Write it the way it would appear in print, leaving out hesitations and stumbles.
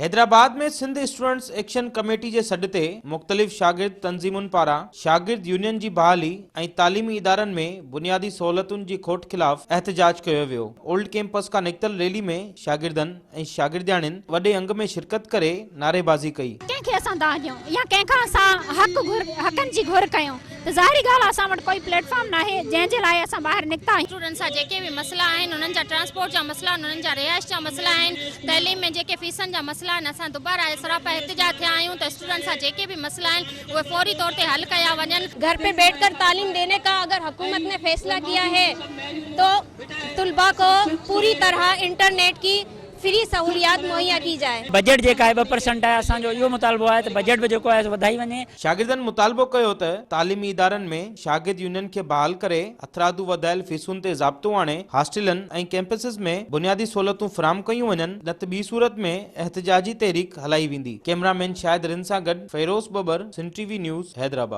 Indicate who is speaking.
Speaker 1: Hyderabad ۾ Sindh students action committee جي سڏ تي مختلف شاگرد تنظيمن پاران شاگرد يونين جي بحالي ۽ تعليمي ادارن ۾ بنيادي سهولتن جي کوٽ خلاف احتجاج ڪيو ويو. اولڊ ڪيمپس کان نڪتل ريلي ۾ شاگردن ۽ شاگردياڻين وڏي انگ ۾ شرڪت ڪري نعريبازي ڪئي.
Speaker 2: ڪنهن کي اسان دانهن ڏيون يا ڪنهن کان اسان حق گهر حقن جي گهر ڪيون ته ظاهري ڳالهه آهي اسان وٽ ڪوئي پليٽ فارم ناهي جنهن جي لاء اسان ٻاهر نڪتا آهيون.
Speaker 3: اسٽوڊنٽس جا جيڪي به مسئلا آهن انهن جا ٽرانسپورٽ جا مسئلا آهن انهن جا رهائش جا مسئلا آهن تعليم ۾ جيڪي فيسن جا مسئلا آهن اسان دوباره سراپا احتجاج ٿيا آهيون ته اسٽوڊنٽس جا جيڪي به مسئلا آهن اهي فوري طور تي حل ڪيا وڃن.
Speaker 4: گهر پي بيٺ ڪر تعليم ديني ڪا اگر حڪومت ني فيصلا ڪيا هي تو طلبا ڪو پوري طرح انٽرنيٽ ڪي فري سهوليات مهيا ڪي جائي.
Speaker 5: بجيٽ جيڪا آهي 2% آهي اسان جو اهو مطالبو آهي ته بجيٽ به جيڪو آهي سو وڌائي وڃي.
Speaker 1: شاگردن مطالبو ڪيو ته تعليمي ادارن ۾ شاگرد يونين کي بحال ڪري هٿرادو وڌايل فيسن تي ضابطو آڻي هاسٽلن ۽ ڪيمپسز ۾ بنيادي سهولتون فراهم ڪيون وڃن نه ته ٻي صورت ۾ احتجاجي تحريڪ هلائي ويندي. ڪئميرا مين شاهد رند سان گڏ Feroz Babbar, Sindh T V news, Hyderabad.